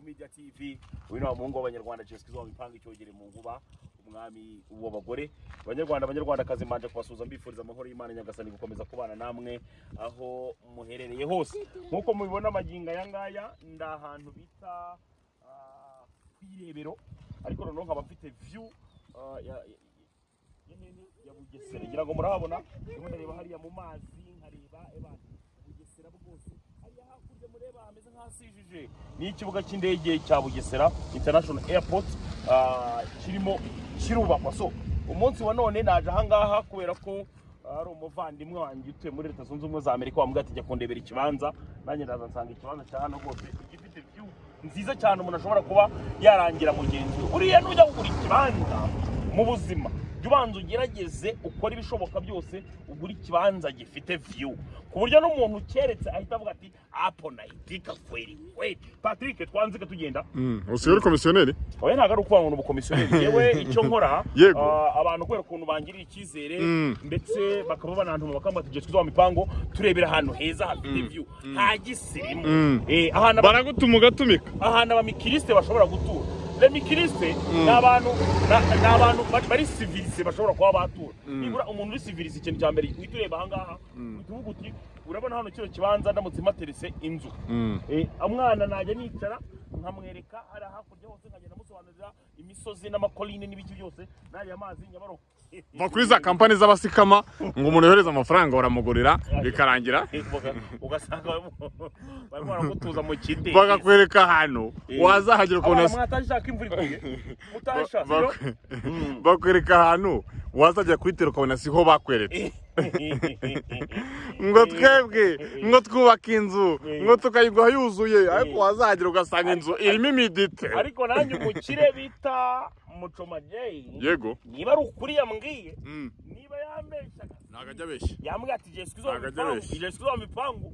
Media TV. Uyu ni wa muhungu w'Abanyarwanda, Jessica wa mipanga icyogere mu nkuba, umwami w'abagore. Abanyarwanda, Abanyarwandakazi, mbanje kubasuhuza mbifuriza amahoro y'Imana Nyagasani gukomeza kubana namwe aho muherereye hose. Nk'uko mubibona amagingo aya ngaya, ndi ahantu bita kw'irebero, ariko noneho nkaba mfite view ya Bugesera. Ngira ngo murahabona, ndimo ndareba hariya mu mazi, nkareba ebana Bugesera bwose. Hariya hakurya mureba hameze nk'ahasijije ni ikibuga cy'indege cya Bugesera International Airport, kirimo kirubakwa. So umunsi wa none naje ahangaha kubera ko ari umuvandimwe wanjye utuye muri Leta Zunze Ubumwe za Amerika wambwiye ati: "Jya kundebera ikibanza." Nanjye ndaza nsanga ikibanza cya hano rwose gifite view nziza cyane, umuntu ashobora kuba yarangira mugenzi we. Buriya nujya kugura ikibanza mu buzima, jya ubanza ugerageze ukore ibishoboka byose ugure ikibanza gifite view, ku buryo n'umuntu ukeretse ahita avuga ati: "Hapo naitika kweli kweli." Patrick, twanzike tugenda. Usigaye uri komisiyoneri? Oya, ntabwo ari ukuvuga ngo ni ubukomisiyoneri. Yewe, icyo nkora, abantu kubera ukuntu bangirira icyizere, ndetse bakaba banantuma, bakambwira ati: "Jessica wa mipango, turebera ahantu heza hafite view, nta gisirimu." Ahantu Baragutuma ugatumika. Ahantu abamikirisite bashobora gutura. Les mikirisite ni abantu ni abantu bari civilisé, bashobora kuba batura. Nibura umuntu uri civilisé, ikintu cya mbere uhita ureba ahangaha, uhita uvuga uti: "Urabona hano kino kibanza, ndamutse mpaterese inzu, umwana najya nicara nkamwereka hariya hakurya hose, nkagenda musobanurira imisozi n'amakoline n'ibiki byose n'ariya mazi Nyabarongo." Va kuri za kampani z'abasikama ngo umuntu yohereze amafaranga baramugurira bikarangira. Ugasanga barimo baragutuza mu kidendezi. Bakakwereka ahantu wazahagera ukabona Abana, mwatashaka imvura iguye mutasha. Bakwereka ahantu wazajya kuyitera ukabona siho bakweretse, ngo twebwe ngo twubake inzu ngo tukayiguha yuzuye, ariko wazahagera ugasanga inzu irimo imidite. Ariko nanjye umukire bita Mucoma Jay, niba ari ukuri yambwiye, niba yambeshyaga, Ntabwo ajya abeshya. yambwiye ati: "Jessica izo Ntabwo ajya mipangu, abeshya. Jessica izo mipangu,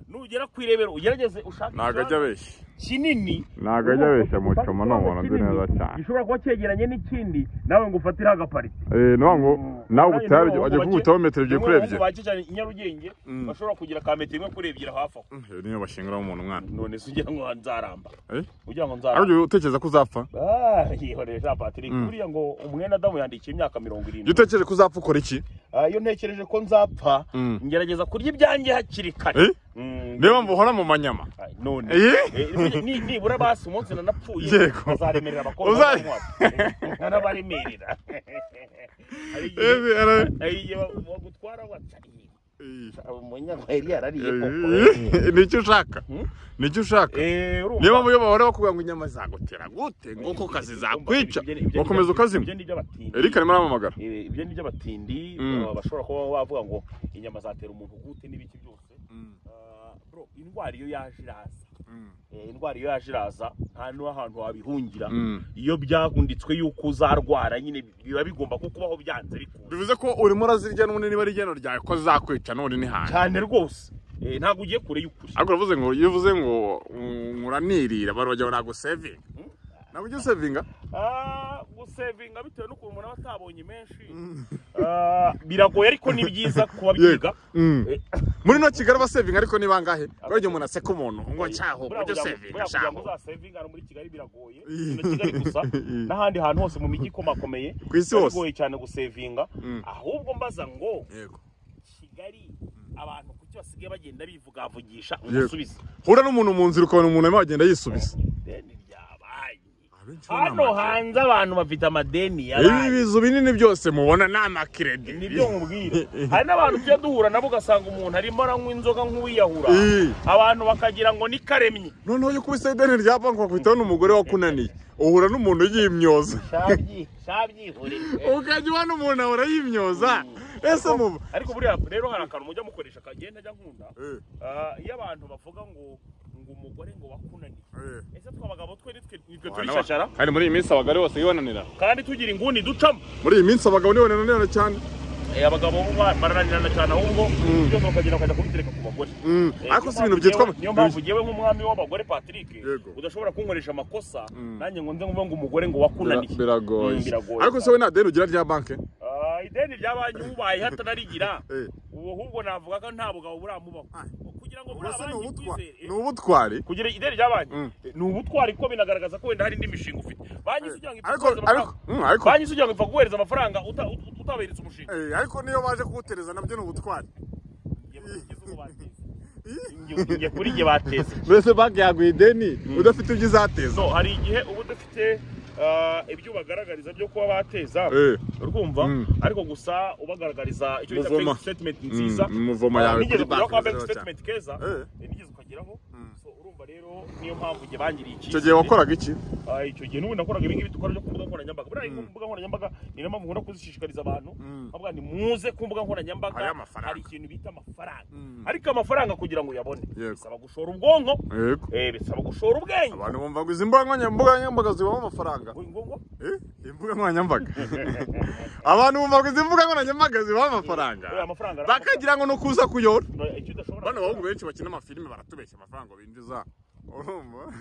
nugera ku irebero ugerageze ushake Ntabwo ajya ikibanza abeshya. kinini." Ntabwo ajya abeshya Mucoma, ni umuntu nzi neza cyane. Gishobora kuba cyegeranye n'ikindi, nawe ngo ufatire agapariti. Eh, ni ngo nawe ubutayu wajya kugutaho metero 2 kuri 2. Bake cyane i Nyarugenge bashobora kugira ka metero 1 kuri 2 hafi aho. Iyo niyo bashinguramo umuntu umwana. None se ugira ngo nzaramba? Eh? Ugira ngo nzaramba? Ariko utekereza ko uzapfa? Ah, yihorere Jean Patrick. Buriya ngo umwene Adamu yandikiye imyaka mirongo Iyo irindwi. utekereje ko uzapfa ukora iki? Ah, iyo ntekereje ko nzapfa, ngerageza kurya ibyanjye hakiri kare. Eh? Mm. Niyo mpamvu uhora mu manyama. Ah, none Eh? Nibura basi umunsi nanapfuye, bazaremerera abakobwa nkanabaremerera. Hari igihe bagutwara baca umunyarwenya yarariye koko. Nicyo ushaka, nicyo ushaka. Urumva? Niyo mpamvu iyo bahora bakubwira ngo inyama zagutera gute, ngo ko kazi zakwica, bakomeza ukazinywa. Ibyo ni iby'abatindi. Eric arimo arampamagara. Ibyo ni iby'abatindi, bashobora kuba bavuga ngo inyama zatera umuntu gute n'ibiki byose. Ah, bro, indwara iyo yaje iraza. Indwara iyo yaje iraza, nta n'ahantu wabihungira. Iyo byagunditswe yuko uzarwara nyine, biba bigomba kukubaho byanze bikunze. Bivuze ko urimo urazirya n'ubundi, niba ari igeno ryawe ko zizakwica n'ubundi ni hanze. Cyane rwose. Ntabwo ugiye kure y'ukuri. Ariko uravuze ngo iyo uvuze ngo uranirira, abantu bagira ngo ntabwo sevinga. Ntabwo ujya usevinga? Ah, gusevinga bitewe n'ukuntu umuntu aba atabonye menshi, biragoye, ariko ni byiza kuba byiga. Muri no Kigali abasevinga ariko ni bangahe? Kubera igihe umuntu aseka umuntu ngo cyaho Buriya ujya kugira ngo- usevinga. Buriya kugira ngo Cyaho. uzasevinga hano muri Kigali biragoye. Si na Kigali gusa, n'ahandi hantu hose mu mijyi ikomakomeye Ku isi hose. biragoye cyane gusevinga. Ahubwo mbaza ngo Kigali abantu kuki basigaye bagenda bivugavugisha ngo usubize? Hura n'umuntu mu nzira ukabona umuntu arimo agenda yisubiza. Ideni rya banki. Abenshi bo ni Hano amakere. hanze abantu bafite amadeni ya Ibi banki. bizu binini byose mubona ni amakiredi. Nibyo nkubwira, hari n'abantu tujya duhura nabo ugasanga umuntu arimo aranywa inzoga nk'uwiyahura, abantu bakagira ngo ni karemye. Noneho iyo ukubise ideni rya banki bakubitaho n'umugore wakunaniye, uhura n'umuntu yimyoza. Shabyihorere. Ukajya ubona umuntu ahora yimyoza, ese mu Ariko buriya rero hari akantu mujya mukoresha kagenda ajya nkunda. Iyo abantu bavuga ngo umugore ngo wakunaniye, ese twe abagabo twe nitwe turishashara? Kandi muri iyi minsi abagore bose bibananira. Kandi tugira inguni ducamo. Muri iyi minsi abagabo nibo bananirana cyane. Abagabo bo barananirana cyane, ahubwo byose bakagenda bakajya kubitereka ku bagore. Ariko Niyo si ibintu mpamvu byitwa niyo mpamvu njyewe nk'umwami w'abagore Patrick, Yego. udashobora kunkoresha amakosa nanjye ngo nze nguve ngo umugore ngo wakunaniye. Biragoye. Biragoye. Ariko se we nta deni ugira rya banki? Ah, ideni rya banki ubaye hatanarigira, ubu ahubwo navuga ko nta bugabo buramubaho kugira Kugira ngo muri banki kwizere. Ni ubutwari. Kugira ideni rya banki. Ni ubutwari ko binagaragaza ko wenda hari indi mishinga ufite. Banki se cyangwa ariko banki se cyangwa ipfa guhereza amafaranga utaberetse umushinga. Ariko niyo baje kugutereza nabyo ni ubutwari. Ngiye kuri nge bateze. Mbese banki yaguha ideni udafite ibyo izateza. So hari igihe uba udafite ibyo bagaragariza byo kuba bateza urumva, ariko gusa ubagaragariza icyo bita bank statement nziza. Muvoma yawe kuri bank statement keza nigeze ukageraho. So urumva rero niyo mpamvu nge bangiriye iki. Icyo gihe wakoraga iki? Icyo gihe n'ubu nakoraga ibi ngibi dukora byo ku mbuga nkoranyambaga. Buriya ku mbuga nkoranyambaga niyo mpamvu nkunda kuzishishikariza abantu, bavuga ni muze ku mbuga nkoranyambaga hari ikintu bita amafaranga. Ariko amafaranga kugira ngo uyabone bisaba gushora ubwonko, bisaba gushora ubwenge. Abantu bumva ngo izi mbuga nkoranyambaga zibamo amafaranga. Imbuga nkoranyambaga abantu bumva ngo izi mbuga nkoranyambaga zibamo amafaranga bakagira ngo no kuza kuyora. Bano bahungu benshi bakina amafilime baratubeshya amafaranga binjiza. Urumva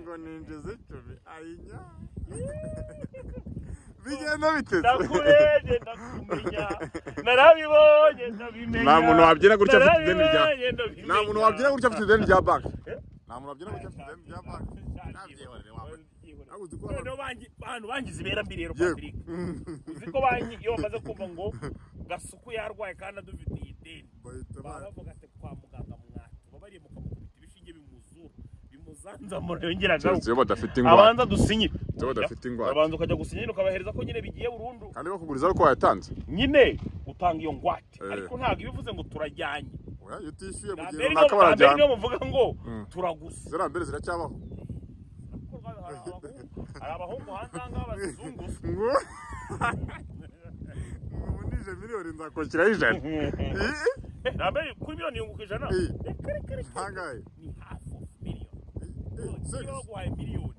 ngo ninjiza 10 ayinya bigenda biteze. Ndakurebye ndakumenya narabibonye ndabimenya. Nta muntu wabyina gutya afite ideni rya nta muntu wabyina gutya afite ideni rya banki. Nta muntu wabyina gutya afite ideni rya banki. Nabyihorere wawe. Noneho bantu bangize ibera mbi rero Patrick. Uzi ko banki iyo bamaze kumva ngo Gasuku yarwaye kandi adufitiye ideni, bavuga ati kwa muganga mwatubabariye mukamukubita ibishinge bimuzura bimuzanzamura yongera agaruka. Iyo badafite ingwate abanza dusinye. Iyo badafite ingwate abanza ukajya gusinya nyine ukabahereza ko nyine bigiye burundu. Kandi bakuguriza ariko wayatanze. Nyine utanga iyo ngwate ariko ntabwo ibivuze ngo turajyanye. Oya iyo utishyuye mu gihe runaka barajyana. Niyo muvuga ngo turagusa. Ziriya mbere ziracyabaho. Hari abahungu hanze aha ngaha bazizunguza. Ngo ubunije miliyoni nzakongeraho 100. Rambere kuri miliyoni yunguka 100. Hangahe? Ni half of million. Niba baguhaye miliyoni,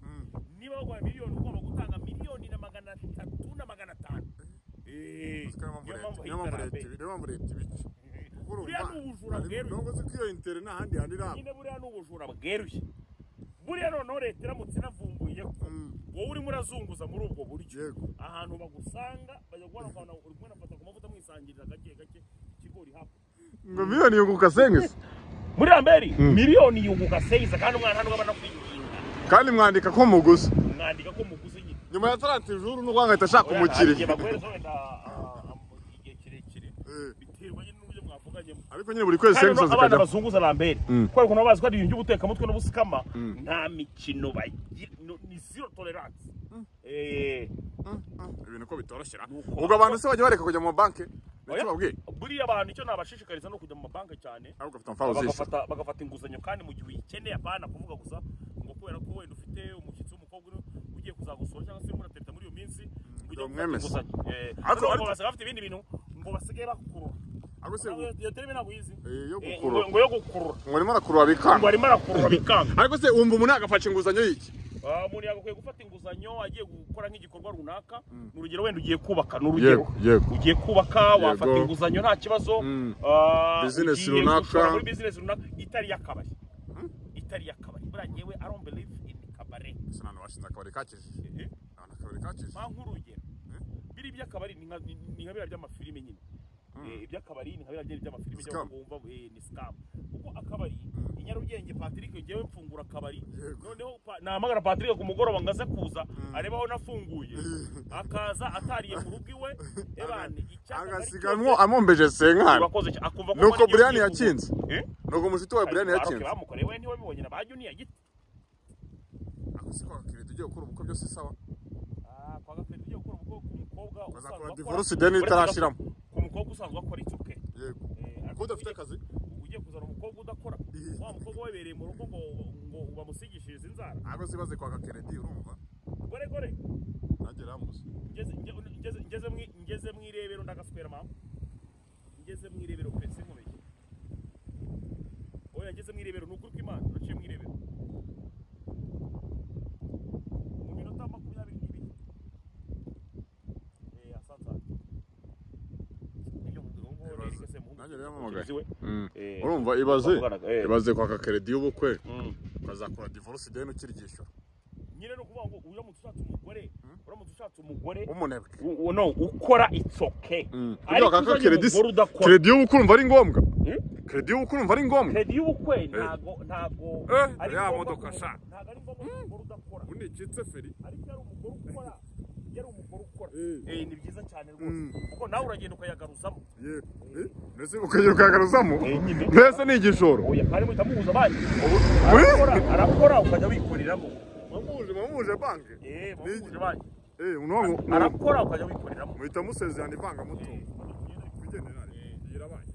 niba baguhaye miliyoni ugomba gutanga miliyoni na 300 na 500. Niyo mpamvu leta ibica. Buriya ni ubujura bweruye. Nubwo uzi ko iyo intere nta handi hantu iraba. Nyine buriya ni ubujura bweruye. Buriya noneho leta iramutse inavumbuye ko wowe urimo urazunguza muri ubwo buryo, ahantu bagusanga bajya guhora ukabona uri kumwe na fata ku mavuta mwisangirira gake gake ikigori hakurya. Ngo miliyoni yunguka sengisi. Muri Ramberi miliyoni yunguka sengisi kandi umwana ntabwo aba anakwinginga. Kandi mwandika ko muguze. Mwandika ko muguze nyine. Nyuma ya 30 jours n'urwanga ahita ashaka umukiriya. Baguhereza wenda igihe kirekire biterwa nyine n'uburyo mwavuganyemo. Ariko nyine buri kwezi sengisi zikajya. Abana bazunguza Ramberi kubera ukuntu bazi ko ari ibintu by'ubutekamutwe n'ubusikama, nta mikino bagira, ni zero tolerance. Ibintu ko bitoroshera. Ubwo abantu se bajya bareka kujya mu banki? Buriya abantu icyo nabashishikariza no kujya mu mabanki cyane, bagafata inguzanyo kandi mu gihe uyikeneye, apana kuvuga gusa ngo kubera ko wenda ufite umushyitsi w'umukobwa ugiye kuzagusura cyangwa se urimo uratereta muri iyo minsi ngo ujye gufata inguzanyo. Ariko basigaye bafite ibindi bintu ngo basigaye bakurura. Iyo terime ntabwo uyizi. Ngo yo gukurura. Ngo arimo arakurura bikanga. Ngo arimo arakurura bikanga. Ariko se wumva umuntu yagafashe inguzanyo y'iki? Umuntu yagakwiye gufata inguzanyo agiye gukora nk'igikorwa runaka. Ni urugero wenda ugiye kubaka, ni urugero ugiye kubaka wafata inguzanyo nta kibazo. Business runaka, muri business runaka itari yakabari. Itari yakabari. Buriya ngewe I don't believe in kabare. Ese nta washinze akabari kakijije. Nta akabari kakijije. Mpa nk'urugero. Biri by'akabari ni nka biriya by'amafilime nyine. Iby'akabari ni nka biriya by'amafilime cyangwa wumva ni scam. Kuko akabari i Nyarugenge Patrick ngewe mfungura akabari, noneho nahamagara Patrick ku mugoroba ngaze kuza areba aho nafunguye, akaza atariye mu rugo iwe, ebane agasigamwo amombeje senkana. Urakoze akumva ko nuko Brian yakinze. Nuko mushuti wa Brian yakinze. Bamukoreye we ntiwabibonye na ba Junior giti. Ako siko akirete ugiye gukora ubukwe byose sawa. Kwa gakirete ugiye gukora ubukwe ku mukobwa usanzwe divorce deni itarashiramo. Ku mukobwa usanzwe akora it's okay. Yego. Kuko udafite akazi ugiye kuzana umukobwa udakora, wa mukobwa webereye mu rugo ngo bamusigishirize inzara. Ntabwo sibaze kwaka keredi urumva. Gore gore. Nagera muze. Ngeze mu irebero ndagaswera mama. Ngeze mu irebero pese nkubeshye. Oya ngeze mu irebero nukuri kw'Imana naciye mu irebero. Mu minota 22. Asanza. Urumva ibaze kwaka keredi y'ubukwe ukazakora divorce deni ukiryishyura. Nyine no kuvuga ngo uramutse ushatse umugore, uramutse ushatse umugore Umunebwe. No ukora, it's okay. Ariko Ariko uzanye credit, umugore udakora. Credit y'ubukwe urumva ari ngombwa? Hmm? Credit y'ubukwe urumva ari ngombwa? Credit y'ubukwe ntago ari ya ngombwa modoka sha. Ntago ari ngombwa ku mugore udakora. Unicitse feri. Ariko iyo ari umugore ukora, iyo ari umugore ukora, ni byiza cyane rwose, kuko nawe uragenda ukayagaruzamo. Yego. Mbese ukagera ukayagaruzamo? Nyine. Mbese ni igishoro? Oya, kandi muhita muhuza banki. Arakora, arakora, ukajya wikoreramo. Muhuje banki. Muhuje banki. Uno Arakora, ukajya wikoreramo. Muhita musezerana ivangamutungo. Twigendera, irabaye.